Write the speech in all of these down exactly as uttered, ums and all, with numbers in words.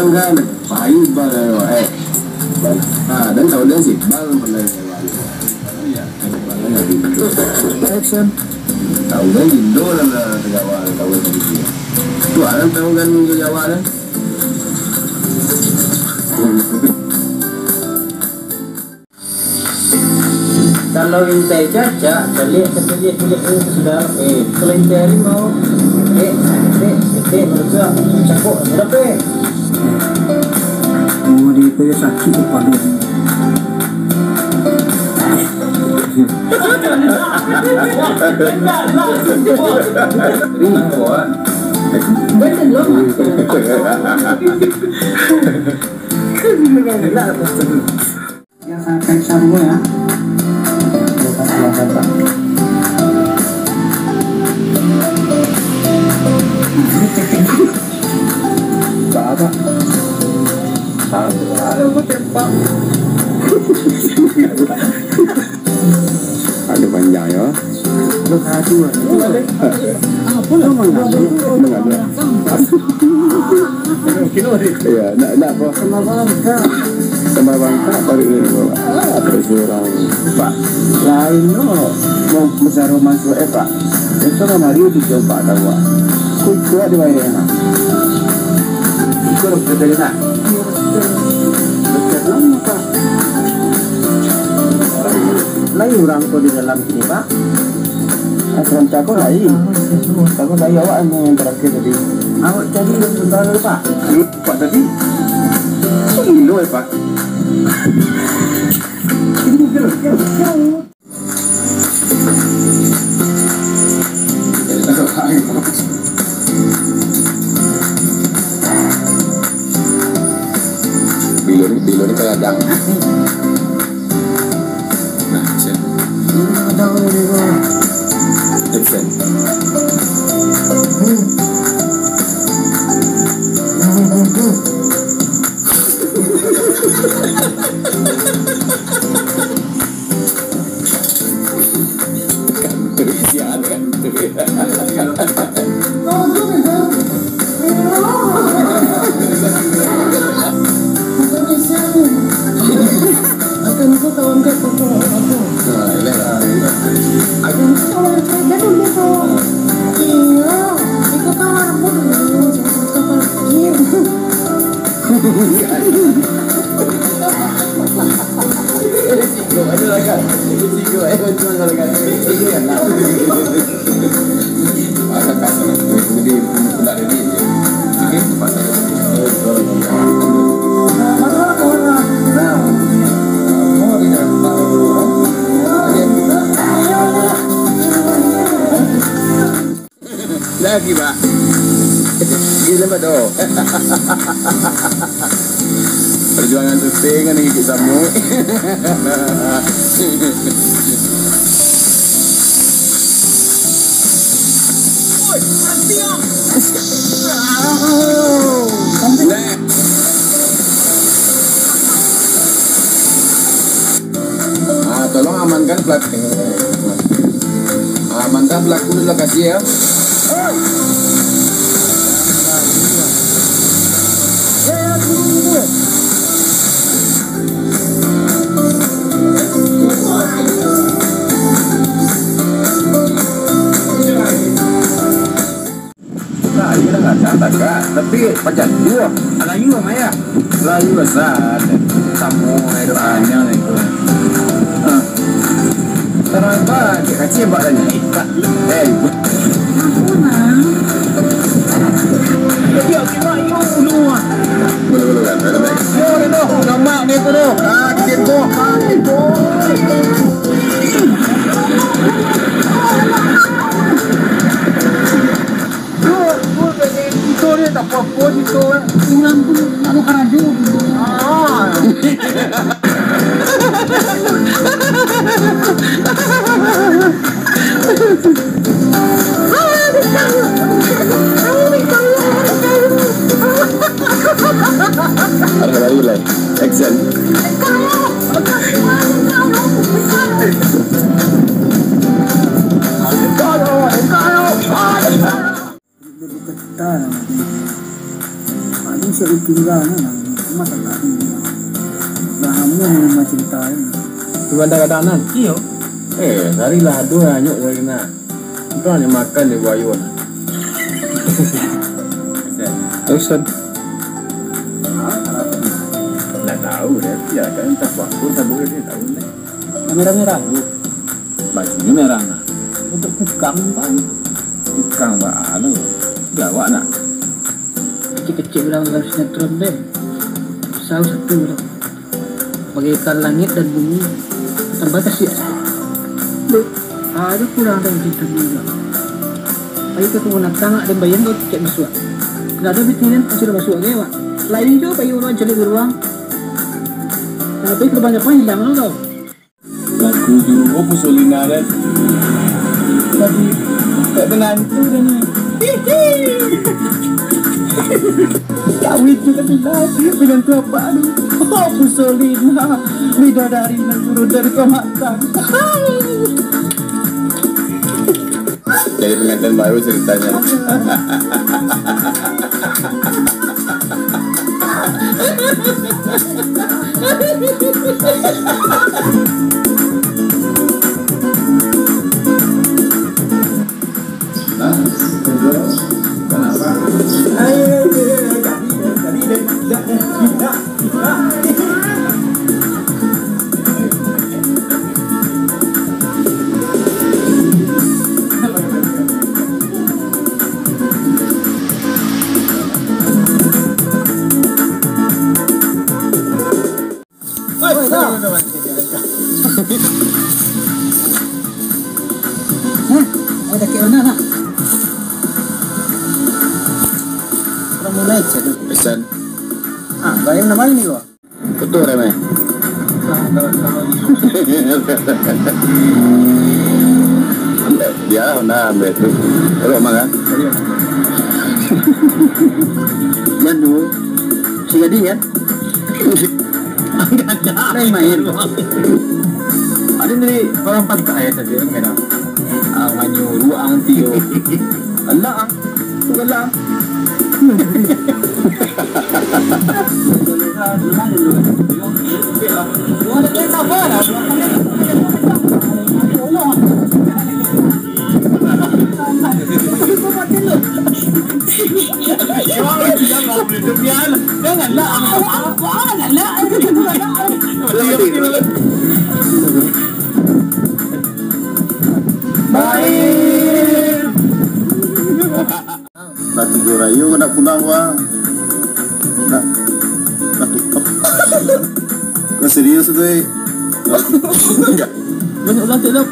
Kan, payu bal, eh. Ha, dan tahu dia si bal pernah lewat. Action. Tahu dia Indo lah, lah, Jawa, tahu dia. Tu orang tahu kan Indo Jawa kan? Kalau intai cacak, caliak, caliak, caliak, eh, sudah, eh, kalau intai harimau, eh, eh, eh, eh, manusia, cakok, sudah, eh. Oh, di itu ya sakit kepala. Ih, kuat. Betul loh. Yang sangat kaisar dulu ya. Apa? Aduh, aduh, aku tembak. Aduh, panjang ya. Aduh, aduh. Apa lah? Mangadu. Mangadu. Iya, nak, nak apa? Sama bangka. Sama bangka, baru ini, ah, terus orang. Pak, lain no. Mau besar masuk, eh, Pak. Itu kan hari itu coba tahu, Pak. Kuat di bayar, nah. Itu lo betul, nak. Betul lama, Pak. Lain orang ko di dalam sini, Pak. Asal cako lain. Cako lain awak yang terakhir tadi. Awak cari yang sebentar dulu, Pak. Pak tadi. Gilo, eh, Pak. Bilo ni, bilo ni kadang. Nah, action. Action. Lagi, Pak. Gila, Pak, doh. Perjuangan syuting ni gigit samuik. Woi, berhenti, ah. Nah. Ah, tolong amankan plat-, amankan pelaku di lokasi, ya. Nah, iyo lah, dah tagak. Tapi macam tu lah. Melayu lah, Maya. Melayu lah, Sat. Samo, eh, doanya lah itu. Ha. Tarang apa? Cik kacil buat tadi. Eh, tak. Eh. Ampun, ah. Jadi, aku nak you dulu, ah. Boleh, boleh, boleh, boleh. Yo, dah, dah. Nama dia tu, dah. Ah, kita tu. Ah, kita tu. Itu dia tak apa-apa, itu, eh. Urang tu lalu karajo. Ah. Ada lagi, like, action. Tingga ni lah, rumah tak ada. Dah lama ni rumah cerita ni. Tu bandar gadang nan? Iyo. Eh, sari lah aduh anyuk sari nak. Itu hanya makan di buayo nah. Action. Nggak tahu deh, ya kan, entah waktu sabar dia tahu deh. Yang merah-merah tu. Bajunyo merah nah. Untuk kukang, Bang. Kukang, Bang. Anu, Jawa nah. Kecik-kecik urang dalam sinetron deh. Salah satu urang. Bagaikan langit dan bumi. Tambah kasiak. Dek, ada kurang dalam sinetron urang. Ayo ka kebun natang, den bayang kau cek masuak. Ndak ada bitinan, sudah masuak ke, Wak. Lai jo, payi urang cari beruang. Tapi kebanyakan hilang lo tau. Lagu juo Pusolina kan. Tapi tak tenantu dah ni. Kawin tu kan tenang. Menantu apa tu? Oh, Pusolina. Bidadari nan turun dari komatang. Jadi pengantin baru ceritanya. Hah? Ada kek mana nak? Mulai cek. Pesan. Ah, bayar nama ini kok. Betul, Reme. Dia Honda ambil tu. Kalau mana? Manu, si jadi kan? Main-main. Ada dari orang pantai saja merah. Ah, manyuruh ang tio. Alah. Ulah. Baik. Lah tigo rayo ko nak pulang, wah. Nak, nak tutup. Kau serius tu, eh? Banyak ulah tu, Dok.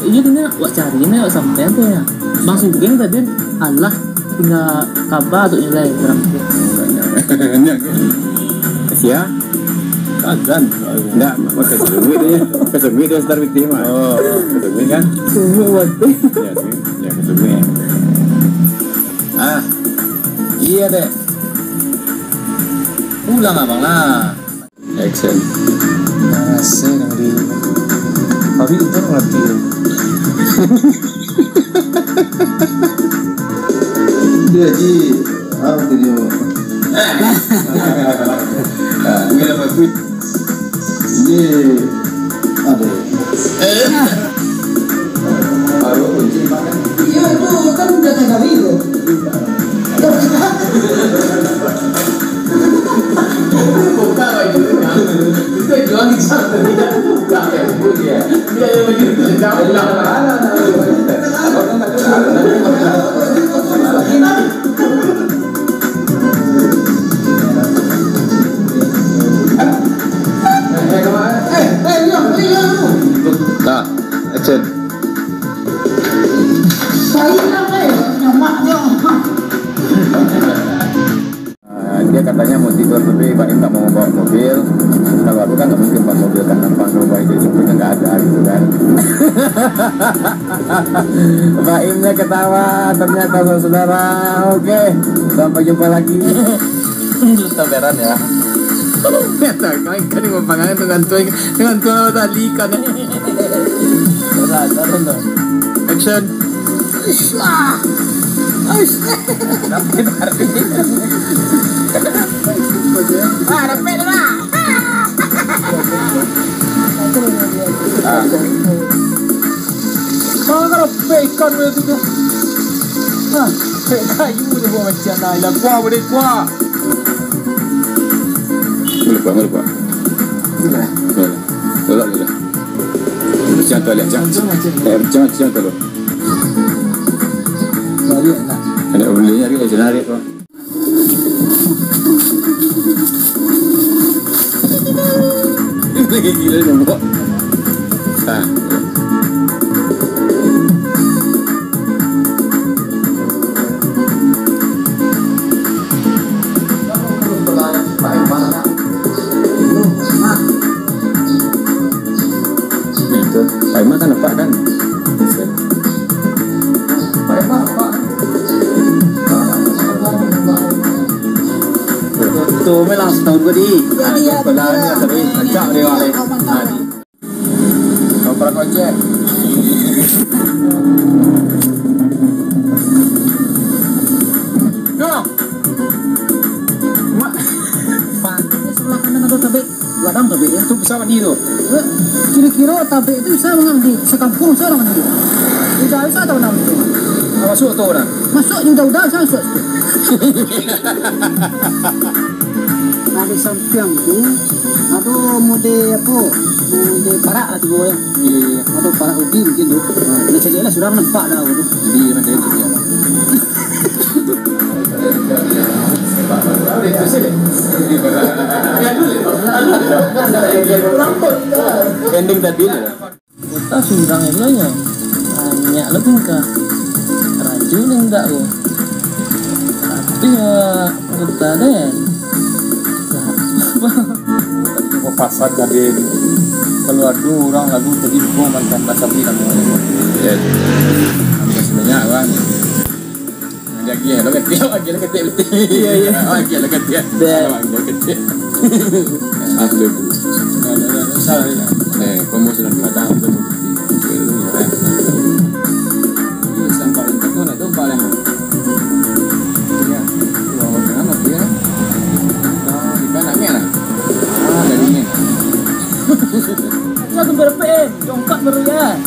Iya, kena awak cari, ni awak sampai tu ya. Bang Sugeng tadi, alah, tinggal kabar tu nilai kurang tu. Banyak. Sia? Azan. Enggak, pakai seluit dia. Pakai seluit dia sebentar, Biti, mah. Oh, pakai seluit kan? Seluit waktu. Ya, seluit. Ya, pakai seluit. Ah, iya, Dek. Pulang abang lah. Action. Rasa nang di. Tapi itu ngerti. Dia ji. Ah, video. Ah, ini apa, quit? Ini ada. Baru kunci makan. Iya, itu kan udah tiga hari itu. Buka lagi. Itu jual di sana. Buka ya, buka ya. Dia yang begitu. Jangan bilang mana. Nah, action. Ah, dia katanya mau tidur, tapi Baim tak mau bawa mobil. Kalau aku kan nggak mungkin bawa mobil, kan nampak rumah itu, itu punya nggak ada gitu kan. Baimnya ketawa, ternyata saudara. Oke, sampai jumpa lagi. Sabaran ya. Kau kan mapangan dengan tuan, dengan tuan tadi kan. Sabaran tu. Action. Aisyah. Aisyah. Kenapa lari? Ah, dapek tu lah. Ah. Mana rapek ikan dia tu tu? Ah, rapek kayu dia buat macam mana? Ilah, kuah, boleh kuah. Boleh kuah, boleh kuah. Boleh. Boleh. Boleh, boleh. Macam tu, lihat, macam. Eh, macam, macam tu. Balik nak. Ada boleh nyari, eh, senang hari tu. Lagi gila ni, nampak. Ha. Itu. Pak Iman kan nampak kan? Pak Iman nampak. Tu, tu memang setahun tadi. Jadi, ya, sekolah ni, tapi rancak dia, Wak. Ha, di. Kau pernah kocek? Yo. Mak. Pantai sebelah kanan ada tabek. Gadang tabek, ya. Tu bisa mandi tu. Eh, kiro-kiro tabek tu bisa mandi. Sakampung bisa urang mandi. Udah bisa tau mandi. Ah, masuk tu dah. Masuk je udah-udah, bisa masuk situ. Ado sampiang tu, ado mode apo? Mode parak lah tibo, ya. Iyo, iyo, iyo. Ado parak ubi mungkin tu. Ha. Nak cari lah, surang nampak dah tu. Ubi macam tu, ya. Ending tadi lah. Kota surang eloknyo, banyak lo tingkah. Raju ni indak ko. Tapi, eh, kota den. Pasar tadi, kalau ado urang lagu tadi, gua mantan kasapi namo. Ya. Banyak urang. Lagi lah ketik, lagi lah ketik betul. Iya, iya. Lagi lah ketik. Dah. Lagi lah ketik. Aku lupa. Nah, nah, nah, salah ya. Eh, kamu sedang datang, betul. Iya, sampai tempat tu, nak tempat yang mana? Iya. Dua orang mati ya. Nah, di mana ni lah? Ah, dari ni. Saya tu berapa, eh? Jongkak baru ya.